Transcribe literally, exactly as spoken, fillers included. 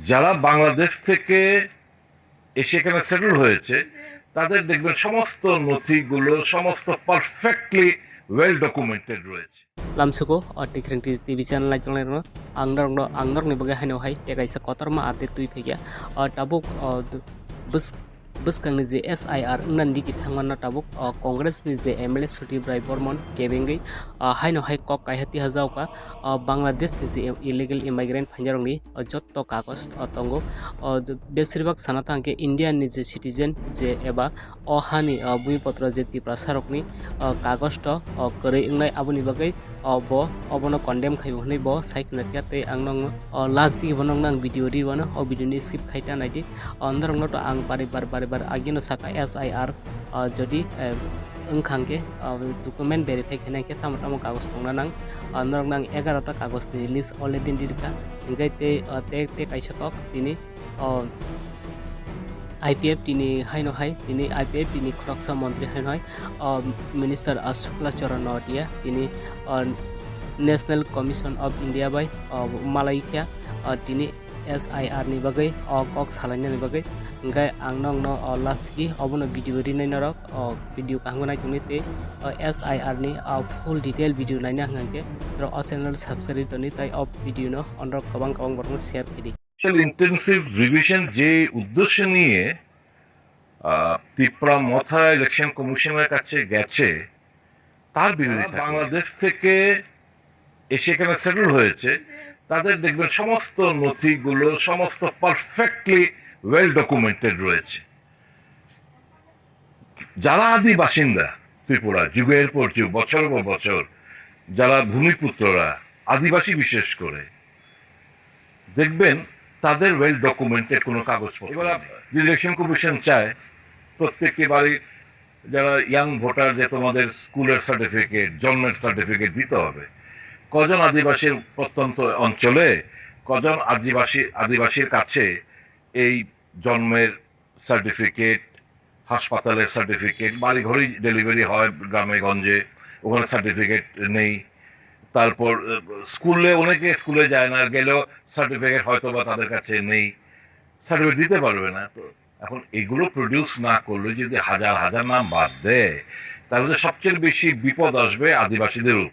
যারা বাংলাদেশ থেকে এসে এখানে সেটেল হয়েছে, তাদের দেখবেন সমস্ত নথিগুলো সমস্ত পারফেক্টলি ওয়েল ডকুমেন্টেড রয়েছে। Lamsugo o Tikreng T V channel naitongnai rokno ang norokno, ang norokni bagwi haino hai tei kaisa kotorma update twi phaikha. O tabuk o bwskangni je S I R wngna digi thangmano tabuk o Congress ni je M L A Sudip Rai Bormon kebengwi, o haino hai kok kaiha tiha jaoka, o Bangladesh ni je illegal immigrant phainarokni o jotto kagoj o tongo. O besirbak sana thangkhe India ni je citizen je eba o hani o bwipotro je Tiprasa rokni o kagoj to o kwrwi wngnai, aboni bagwi o bo obono condemn khaibo hwnwi bo sai khna khe tei ang nokno o last digi bo nokno ang video ri wano, o video ni skip khai ta naidi. O norokno to ang bari bar bari bar agino saka S I R o jodi wngkha hwnkhe o document verify khaina khe tamo tamo kagoj tongna nang. O norokno ang egaroh ta kagoj ni list already ri rwkha, hwnkhe tei o tei tei kaisa kok tini o I P F T ni haino hai, tini I P F T ni khoroksa montri haino hai, o Minister, o Shukla Charan Noatia, tini o National Commission of India bai o malai kha, o tini S I R ni bagwi o kok salainani bagwi. Hwnkhe ang nokno o last ki obono video rinai norok, o video kaham nai tongni tei o S I R ni o full detail video naina hwnkhe norok o channel subscribe toni tei o video no onrok kwbang kwbang borokno share khaidi. Intensive revision যে উদ্দেশ্য নিয়ে আহ, তিপ্রা মথা ইলেকশন কমিশনের কাছে গেছে, তার বিরোধিতা করে। বাংলাদেশ থেকে এসে এখানে সেটেল হয়েছে, তাদের দেখবেন সমস্ত নথিগুলো সমস্ত পারফেক্টলি ওয়েল ডকুমেন্টেড রয়েছে। যারা আদি বাসিন্দা ত্রিপুরা, যুগের পর যুগ, বছর পর বছর, যারা ভূমিপুত্ররা, আদিবাসী বিশেষ করে, দেখবেন তাদের ওয়েল ডকুমেন্টেড কোনো কাগজপত্র এবার নেই। ইলেকশন কমিশন চায় প্রত্যেকটি বাড়ি যারা ইয়াং ভোটার, যে তোমাদের স্কুলের সার্টিফিকেট, জন্মের সার্টিফিকেট দিতে হবে। কজন আদিবাসীর প্রত্যন্ত অঞ্চলে, কজন আদিবাসী, আদিবাসীর কাছে এই জন্মের সার্টিফিকেট, হাসপাতালের সার্টিফিকেট, বাড়ি ঘরেই ডেলিভারি হয় গ্রামে গঞ্জে, ওখানে সার্টিফিকেট নেই। তারপর আহ, স্কুলে, অনেকে স্কুলে যায় না, গেলেও সার্টিফিকেট হয়তো বা তাদের কাছে নেই, সার্টিফিকেট দিতে পারবে না। তো এখন এগুলো প্রডিউস না করলে যদি হাজার হাজার নাম বাদ দেয়, তাহলে তো সবচেয়ে বেশি বিপদ আসবে আদিবাসীদের উপর।